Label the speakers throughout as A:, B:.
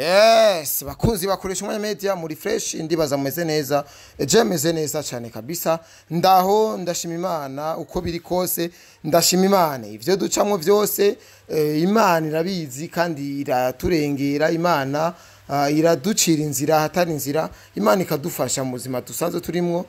A: Yes, bakunzi bakoresha Umwanya Media, muri fresh, ndibaza mumeze neza. Je meze neza cyane kabisa, ndaho ndashima Imana. Uko biri kose ndashima Imana, ivyo ducamwo vyose Imana irabizi kandi iraturengera. Imana iraducira inzira ahatari inzira, Imana ikadufasha mu buzima dusanzwe turimwo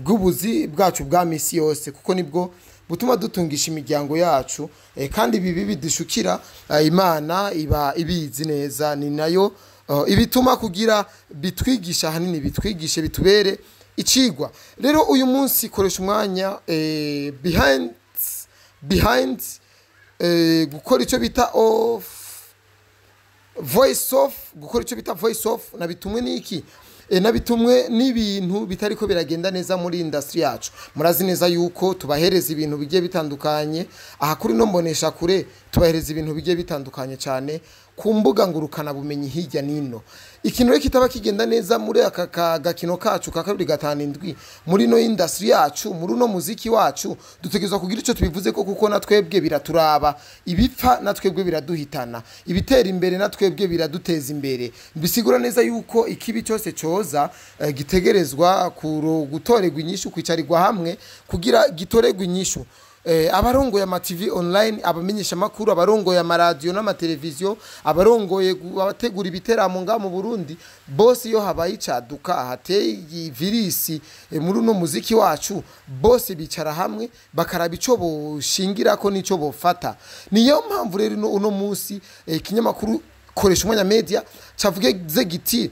A: bw'ubuzi bwacu bwa misi yose, kuko nibwo butuma dutungisha imiryango yacu. Kandi ibi bidushukira, Imana iba ibizi neza, ni nayo ibituma kugira bitwigisha, ahanini bitwigishe, bitubere icigwa. Rero uyu munsi koresha umwanya behind gukora icyo bita off voice off, gukora icyo bita voice off. Nabitumwe n'iki? Nabitumwe n'ibintu bitariko biragenda neza muri industry yacu. Murazi neza yuko tubahereza ibintu bigiye bitandukanye aha kuri no mbonesha kure, tubahereza ibintu bigiye bitandukanye cyane ku mbuga ngurukana bumenyi hirya nino. Ikintu rero kitaba kigenda neza muri aka gakino kacu ka 257, muri no industry yacu, muri uno muziki wacu, dutegerezwa kugira icyo tubivuze ko, kuko na twebwe biraturaba. Ibipfa na twebwe biraduhitana, ibitera imbere na twebwe biraduteza imbere. Bisigura neza yuko ikibi cyose coza gitegerezwa gutorerwa inyishu, kwicarirwa hamwe kugira gitorerwe inyishu. Abarongoye ama TV online, abamenyesha makuru, abarongoye amaradiyo n'amateleviziyo, abarongoye abategura ibiteramo nga mu Burundi bose, iyo habaye icaduka, hateye virisi muri uno muziki wacu, bose bicara hamwe bakaraba ico boshingirako n'ico bofata. Niyo mpamvu rero uno munsi ikinyamakuru Koresha Umwanya Media cavuge giti: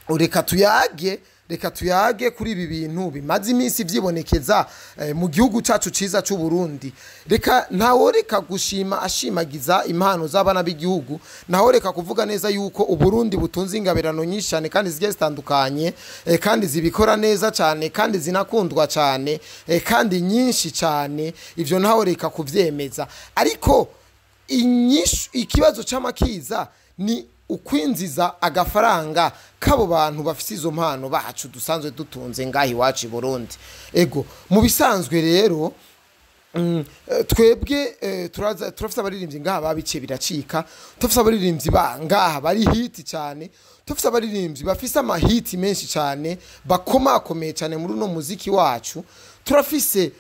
A: reka tuyage, reka tuyage kuri ibi bintu bimaze iminsi vyibonekeza mu gihugu cacu ciza c'u Burundi. Reka ntaworeka gushima, ashimagiza impano z'abana b'igihugu, ntaworeka kuvuga neza yuko Uburundi butunze ingabirano nyinshi cyane kandi zigiye zitandukanye, kandi zibikora neza cyane, kandi zinakundwa cyane, kandi nyinshi cyane. Ivyo ntaworeka kuvyemeza, ariko inyishu, ikibazo c'amakiza ni ukwinjiza agafaranga k'abo bantu bafise izo mpano bacu dusanzwe dutunze ngaha iwacu i Burundi. Ego, mu bisanzwe rero twebwe turafise abaririmbyi ngaha babice biracika, turafise abaririmbyi ba ngaha bari hit cyane, turafise abaririmbyi bafise amahiti menshi cyane, bakomakomeye cyane muri uno muziki wacu, turafise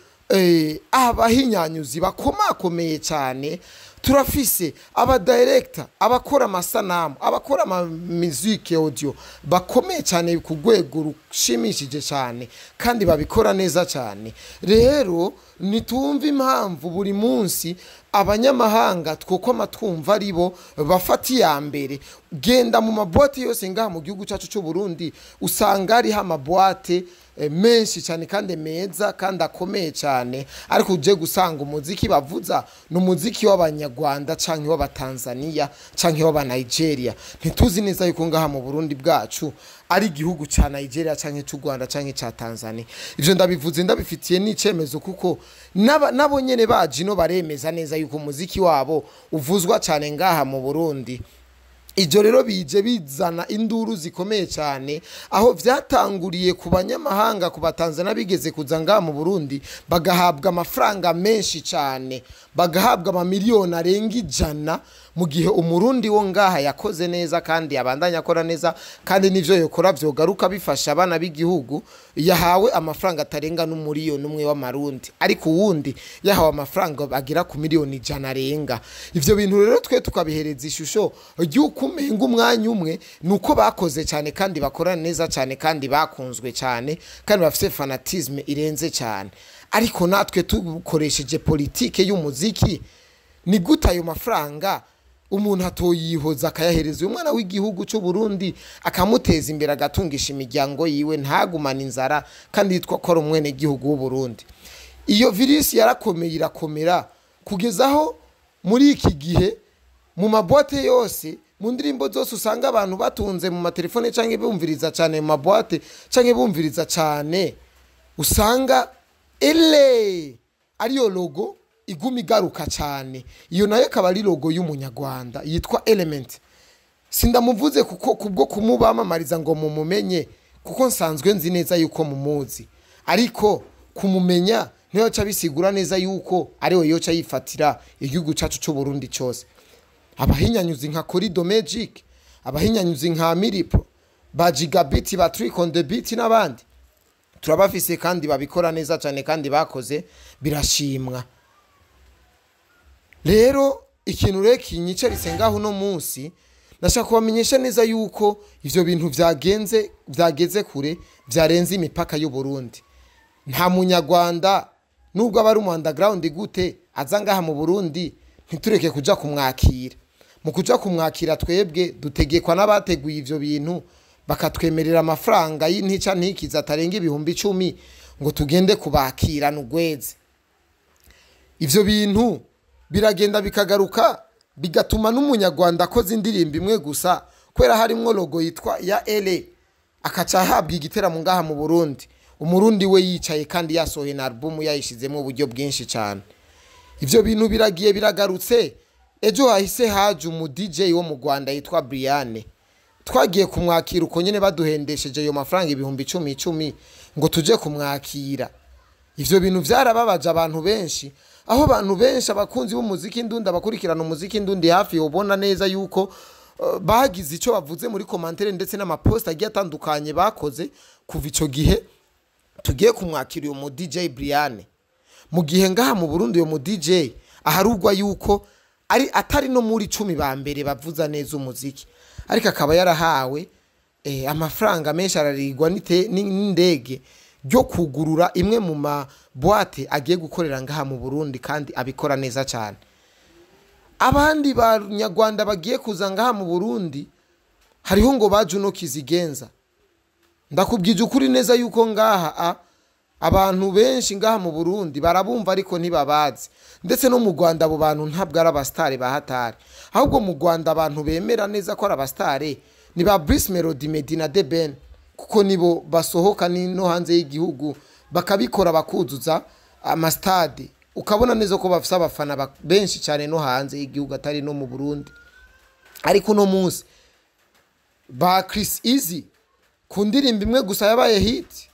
A: abahinyanyuzi bakomakomeye cyane, turafise aba director, abakora amasanamu, abakora ama music audio bakomeye cyane ku rwego rushimishije cyane kandi babikora neza cyane. Rero nitumva impamvu buri munsi abanyamahanga twokoma twumva aribo bafata iya mbere. Genda mu ma boîte yose ngaha mu gihugu cyacu cy'u Burundi, usanga hariho ama boîte menshi cyane kandi meza kandi akomeye cyane, ariko uje gusanga umuziki bavuza ni umuziki w'Abanyarwanda canke w'Abatanzania canke w'Abanigeria. Ntituzi neza yuko ngaha mu Burundi bwacu ari igihugu ca Nigeria canke c'u Rwanda canke ca Tanzania. Ivyo ndabivuze ndabifitiye n'icemezo, kuko nabo nyene baje ino baremeza neza yuko umuziki wabo uvuzwa cyane ngaha mu Burundi. Ibyo rero bije bizana induru zikomeye cyane, aho vyatanguriye ku banyamahanga, ku Batanzania bigeze kuza ngaha mu Burundi, bagahabwa amafaranga menshi cyane, bagahabwa amamiliyoni arenga 100, mu gihe Umurundi wo ngaha yakoze neza kandi abandanya akora neza, kandi n'ivyo yokora vyogaruka bifasha abana b'igihugu, yahawe amafaranga atarenga n'umuriyoni umwe w'amarundi, ariko uwundi yahawe amafaranga agera ku miliyoni 100 arenga. Ivyo bintu rero twe tukabihereza ishusho ry'uko umenga umwanya umwe nuko bakoze cyane kandi bakora neza cyane kandi bakunzwe cyane kandi bafise fanatisme irenze cyane. Ariko natwe tukoresheje politike y'umuziki, ni gute ayo mafaranga umuntu atoyihoza akayahereza uyu mwana w'igihugu cy'u Burundi, akamuteza imbere, agatungisha imiryango yiwe, ntagumane inzara kandi yitwa ko ari umwene gihugu w'u Burundi? Iyo virus yarakomeye, irakomera kugeza aho muri iki gihe mu ma boîte yose, mu ndirimbo zose usanga abantu batunze mu matelefone canke bumviriza cyane mu ma boîte canke bumviriza cyane, usanga ele ariyo logo iguma igaruka cyane. Iyo nayo akaba ari logo y'Umunyarwanda yitwa Element. Sindamuvuze kuko kubwo kumubamamariza ngo mumumenye, kuko nsanzwe nzi neza yuko mumuzi, ariko kumumenya niyo ca bisigura neza yuko ariwe yoca yifatira igihugu cacu c'u Burundi cyose. Abahinyanyuzi nka Corridor Magic, abahinyanyuzi nka Miripo, ba Gigabit, ba Trick on the Beat n'abandi turabafise kandi babikora neza cyane kandi bakoze birashimwa. Rero ikintu rero kinyicaritse ngaho uno munsi, ndashaka kubamenyesha neza yuko ivyo bintu vyagenze, vyageze kure, vyarenze imipaka y'u Burundi. Nta munyarwanda nubwo aba ari umu underground gute aza ngaha mu Burundi ntitureke kuja kumwakira. Mu kuja kumwakira twebwe dutegekwa n'abateguye ivyo bintu, bakatwemerera amafaranga y'intica ntikiza atarenga 10,000 ngo tugende kubakira n'ugweze. Ivyo bintu biragenda bikagaruka bigatuma n'umunyarwanda akoze indirimbo imwe gusa kubera harimwo logo yitwa ya L, akaca ahabwa igiteramo ngaha mu Burundi. Umurundi we yicaye kandi yasohoye na album yayishizemo uburyo bwinshi cyane. Ivyo bintu biragiye biragarutse. Ejo hahise haje umu DJ wo mu Rwanda yitwa Brian. Twagiye kumwakira uko nyene baduhendesheje ayo mafaranga 10,000 ngo tuje kumwakira. Ivyo bintu vyarababaje abantu benshi, aho abantu benshi abakunzi b'umuziki ndundi, abakurikirana umuziki ndundi hafi ubona neza yuko bagize ico bavuze muri commentaire ndetse n'amapost agiye atandukanye bakoze kuva ico gihe tugiye kumwakira uyu mu DJ Brian. Mu gihe ngaha mu Burundi uyu mu DJ aharugwa yuko ari atari no muri 10 ba mbere bavuza neza umuziki, ariko akaba yarahawe amafaranga menshi ararigwa n'indege ryo kugurura imwe mu ma boîte agiye gukorera ngaha mu Burundi kandi abikora neza cyane. Abandi banyarwanda bagiye kuza ngaha mu Burundi hariho ngo ba Juno Kizigenza. Ndakubwije ukuri neza yuko ngaha abantu benshi ngaha mu Burundi barabumva ariko ntibabazi. Ndetse no mu Rwanda abo bantu ntabwo ari abastare bahatari, ahubwo mu Rwanda abantu bemera neza ko ari abastare ni ba Bruce Melody, Medina, The Ben, kuko nibo basohoka no hanze y'igihugu bakabikora bakuzuza amastade, ukabona neza ko bafise abafana benshi cyane no hanze y'igihugu atari no mu Burundi. Ariko no munsi ba Chris Easy ku ndirimbo imwe gusa yabaye hit,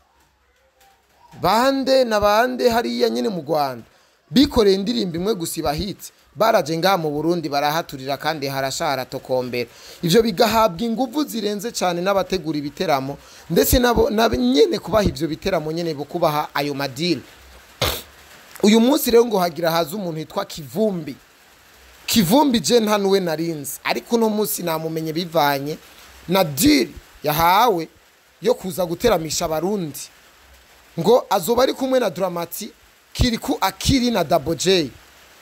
A: bande na bande hariya nyine mu Rwanda bikoreye indirimbo imwe gusa iba hit, baraje ngaha mu Burundi barahaturira kandi harashara tokombera. Ivyo bigahabwa inguvu zirenze cyane n'abategura ibiteramo ndetse nabo nyene kubaha ivyo biteramo nyene bo kubaha ayo madili. Uyu munsi rero ngo hagira haza umuntu yitwa Kivumbi. Kivumbi je nta nuwe narinzi, ariko uno munsi namumenye bivanye na deal yahawe yo kuza guteramisha abarundi, ngo azoba ari kumwe na Dramati, Kiriku Akiri na Double J.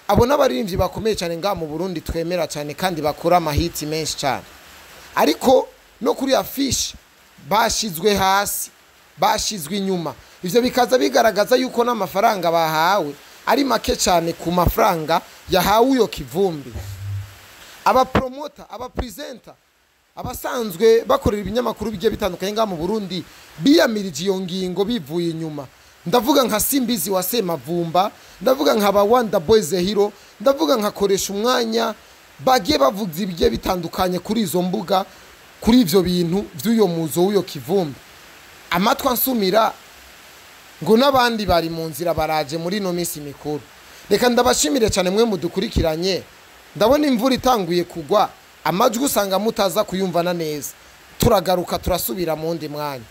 A: Abo n'abaririmbyi bakomeye cyane ngaha mu Burundi twemera cyane kandi bakora amahiti menshi cyane, ariko no kuri affiche bashizwe hasi, bashizwe inyuma. Ivyo bikaza bigaragaza yuko n'amafaranga bahawe ari make cyane ku mafaranga yahawe uyo Kivumbi. Aba promoter, aba presenter, abasanzwe bakorera ibinyamakuru bigiye bitandukanye ngaha mu Burundi biyamirije iyo ngingo bivuye inyuma. Ndavuga nka Simbizi wa Semavumba, ndavuga nka ba Wanda Boys Hero, ndavuga nka Koresha Umwanya, bagiye bavuga ibigiye bitandukanye kuri izo mbuga, kuri ivyo bintu vy'uyo muzo w'uyo Kivumbi. Amatwa nsumira ngo n'abandi bari mu nzira baraje muri no minsi mikuru. Reka ndabashimire cyane mwe mudukurikiranye. Ndabona imvura itanguye kugwa, amajwi usanga mutaza kuyumvana neza. Turagaruka turasubira mu ndi mwanya.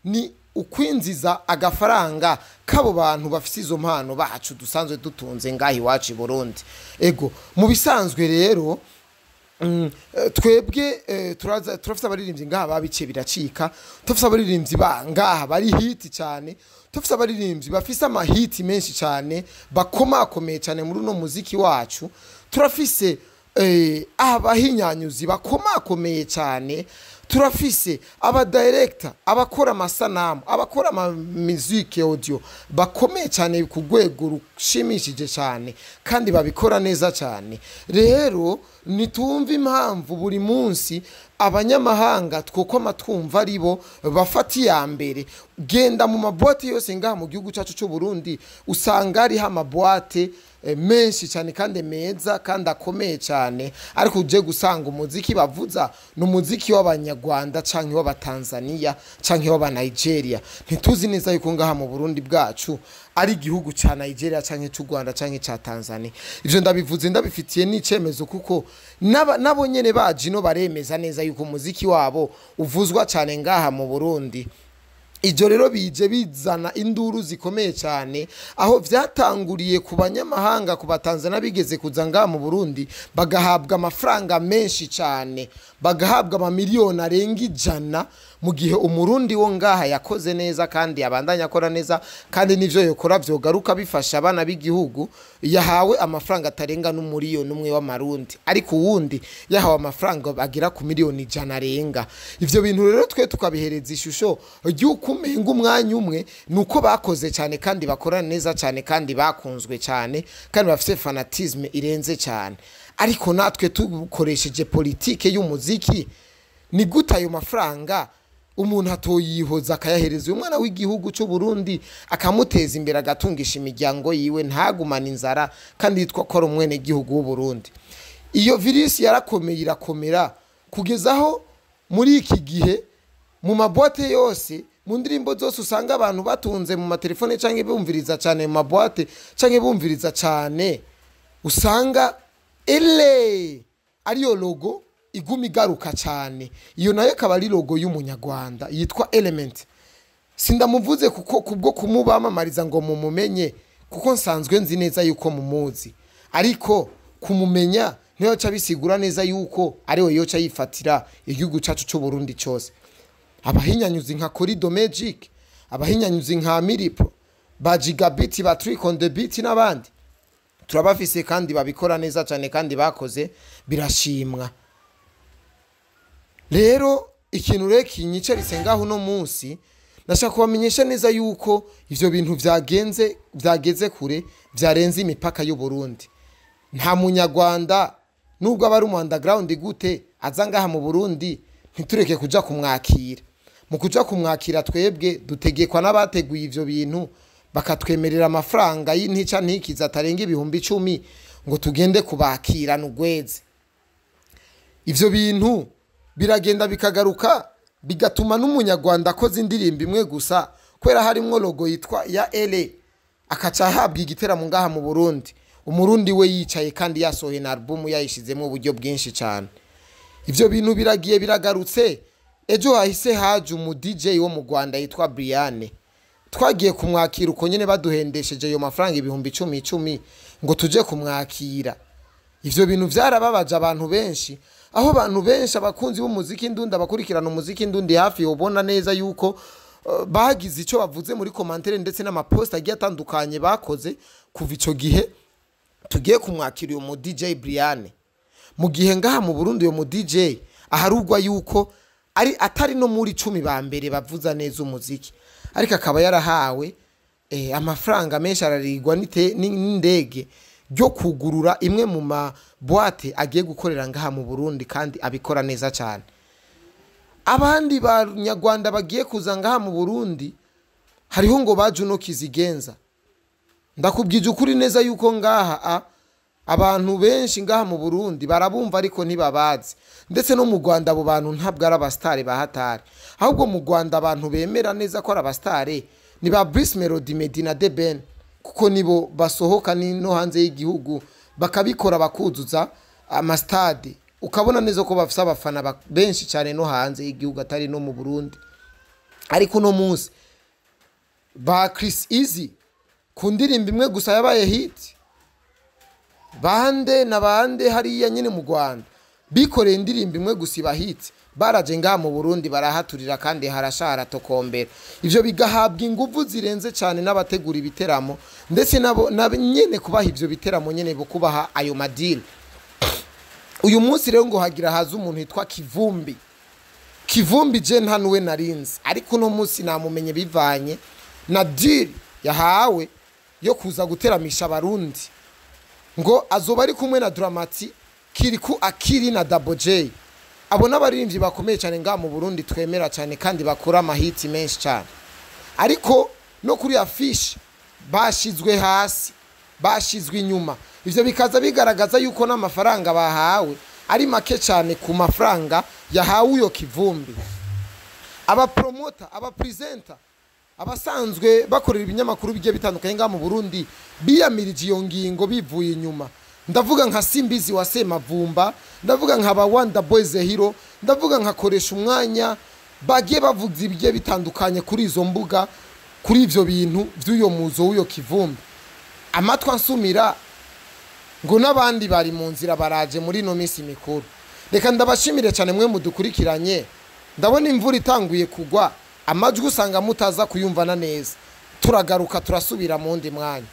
A: Ni ukwinziza agafaranga kabo bantu bafise izo mpano bacu dusanzwe dutunze ngahi iwacu i Burundi. Ego mu bisanzwe rero twebwe turafise abaririmbyi ngaha babice biracika, turafise abaririmbyi ba ngaha bari hit cyane, turafise abaririmbyi bafise amahiti menshi cyane bakomakomeye cyane muri uno muziki wacu, turafise abahinyanyuzi bakomakomeye cyane, turafise aba director, abakora amasanamu, abakora ama music audio bakomeye cyane ku rwego rushimishije cyane kandi babikora neza cyane. Rero nitumva impamvu buri munsi abanyamahanga twokoma twumva aribo bafata iya mbere. Genda mu ma boîte yose ngaha mu gihugu cyacu cy'u Burundi, usanga hariho ama boîte menshi cyane kandi meza kandi akomeye cyane, ariko uje gusanga umuziki bavuza ni umuziki w'Abanyarwanda canke w'Abatanzania canke w'Abanigeria. Ntituzi neza yuko ngaha mu Burundi bwacu ari igihugu ca Nigeria canke c'u Rwanda canke ca Tanzania. Ivyo ndabivuze ndabifitiye n'icemezo, kuko nabo nyene baje ino baremeza neza yuko umuziki wabo uvuzwa cyane ngaha mu Burundi. Ibyo rero bije bizana induru zikomeye cyane, aho vyatanguriye ku banyamahanga, ku Batanzania bigeze kuza ngaha mu Burundi, bagahabwa amafaranga menshi cyane, bagahabwa amamiliyoni arenga 100, mu gihe Umurundi wo ngaha yakoze neza kandi abandanya akora neza kandi n'ivyo yokora vyogaruka bifasha abana b'igihugu, yahawe amafaranga atarenga n'umuriyoni umwe w'amarundi, ariko uwundi yahawe amafaranga agera ku miliyoni 100 arenga. Ivyo bintu rero twe tukabihereza ishusho ry'uko umenga umwanya umwe nuko bakoze cyane kandi bakorana neza cyane kandi bakunzwe cyane kandi bafise fanatisme irenze cyane. Ariko natwe tukoresheje politike y'umuziki, ni gute ayo mafaranga umuntu atoyihoza akayahereza uyu mwana w'igihugu cy'u Burundi, akamuteza imbere, agatungisha imiryango yiwe, ntagumane inzara kandi yitwa ko ari umwene gihugu w'u Burundi? Iyo virus yarakomeye irakomera kugeza aho muri iki gihe mu ma boîte yose, mu ndirimbo zose usanga abantu batunze mu matelefone canke bumviriza cyane mu ma boîte canke bumviriza cyane, usanga ele ariyo logo iguma igaruka cyane. Iyo nayo akaba ari logo y'Umunyarwanda yitwa Element. Sindamuvuze kuko kubwo kumubamamariza ngo mumumenye, kuko nsanzwe nzi neza yuko mumuzi, ariko kumumenya niyo ca bisigura neza yuko ariwe yoca yifatira igihugu cacu c'u Burundi cyose. Abahinyanyuzi nka Corridor Magic, abahinyanyuzi nka Miripo, ba Gigabit, ba Trick on the Beat n'abandi turabafise kandi babikora neza cyane kandi bakoze birashimwa. Rero ikintu rero kinyicaritse ngaho uno munsi, ndashaka kubamenyesha neza yuko ivyo bintu vyageze kure, vyarenze imipaka y'u Burundi. Nta Munyarwanda nubwo aba ari mu underground gute aza ngaha mu Burundi ntitureke kuja kumwakira. Mu kuja kumwakira twebwe dutegekwa n'abateguye ivyo bintu, bakatwemerera amafaranga y'intica ntikiza atarenga 10,000 ngo tugende kubakira n'ugweze. Ivyo bintu biragenda bikagaruka bigatuma n'Umunyarwanda akoze indirimbo imwe gusa kubera harimwo logo yitwa ya L, akaca ahabwa igiteramo ngaha mu Burundi, Umurundi we yicaye kandi yasohoye na album yayishizemo uburyo bwinshi cyane. Ivyo bintu biragiye biragarutse. Ejo hahise haje umu DJ wo mu Rwanda yitwa Brian, twagiye kumwakira uko nyene baduhendesheje ayo mafaranga 10,000 ngo tuje kumwakira. Ivyo bintu vyarababaje abantu benshi, aho abantu benshi abakunzi b'umuziki ndundi, abakurikirana umuziki ndundi hafi, ubona neza yuko bagize ico bavuze muri commentaire ndetse n'amapost agiye atandukanye bakoze kuva ico gihe tugiye kumwakira uyu mu DJ Brian. Mu gihe ngaha mu Burundi uyu mu DJ aharugwa yuko ari atari no muri 10 ba mbere bavuza neza umuziki, ariko akaba yarahawe amafaranga menshi, ararigwa n'indege ryo kugurura imwe mu ma boîte agiye gukorera ngaha mu Burundi kandi abikora neza cyane. Abandi Banyarwanda bagiye kuza ngaha mu Burundi hariho ngo ba Juno Kizigenza. Ndakubwije ukuri neza yuko ngaha abantu benshi ngaha mu Burundi barabumva ariko ntibabazi, ndetse no mu Rwanda abo bantu ntabwo ari abastare bahatari, ahubwo mu Rwanda abantu bemera neza ko ari abastare ni ba Bruce Melody, Meddy na The Ben, kuko nibo basohoka ni no hanze y'igihugu bakabikora bakuzuza amastade, ukabona neza ko bafise abafana benshi cyane no hanze y'igihugu atari no mu Burundi. Ariko no munsi ba Chris Easy ku ndirimbo imwe gusa yabaye hit, bande na bande hariya nyine mu Rwanda bikoreye indirimbo imwe gusa iba hit, baraje ngaha mu Burundi barahaturira kandi harashara tokombera. Ivyo bigahabwa inguvu zirenze cyane n'abategura ibiteramo, ndetse nabo nyene kubaha ivyo biteramo nyene bo kubaha ayo madili. Uyu munsi rero ngo hagira haza umuntu yitwa Kivumbi. Kivumbi je nta nuwe narinzi, ariko uno munsi namumenye bivanye na deal yahawe yo kuza guteramisha Abarundi, ngo azoba ari kumwe na Dramati, Kiriku Akiri na Double J. Abo n'abaririmbyi bakomeye cyane ngaha mu Burundi twemera cyane kandi bakora amahiti menshi cyane. Ariko no kuri affiche bashizwe hasi, bashizwe inyuma. Ivyo bikaza bigaragaza yuko n'amafaranga bahawe ari make cyane ku mafaranga yahawe uyo Kivumbi. Abapromota, abapresenter, abasanzwe bakorera ibinyamakuru bigiye bitandukanye ngaha mu Burundi biyamirije iyo ngingo bivuye inyuma. Ndavuga nka Simbizi wa Semavumba, ndavuga nka ba Wanda Boys Hero, ndavuga nka Koresha Umwanya, bagiye bavuga ibigiye bitandukanye kuri izo mbuga, kuri ivyo bintu vy'uyo muzo w'uyo Kivumbi. Amatwi ansumira ngo n'abandi bari mu nzira baraje muri ino minsi mikuru. Reka ndabashimire cyane mwe mudukurikiranye. Ndabona imvura itanguye kugwa, amajwi usanga mutaza kuyumvana neza. Turagaruka, turasubira mu wundi mwanya.